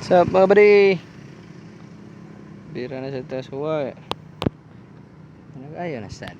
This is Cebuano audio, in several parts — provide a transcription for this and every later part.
What's up, mga buddy? Bira na sa taas wa. Nag-ayo na sad.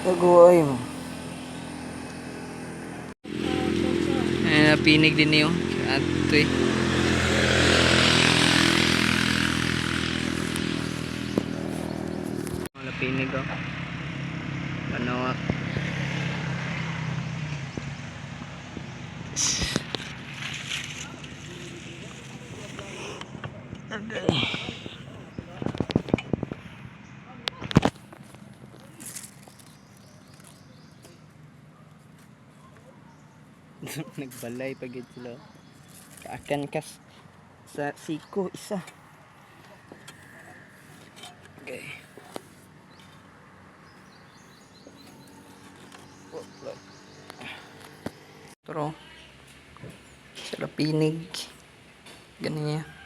Kaguay mo. Ay, napinig din niyo. Atoy. Napinig oh. Manok. Agay. Nagbalay pag yun sila. Kaakan kas sa siko isa. Okay. Wala. Pero sa lapinig. Ganyan niya.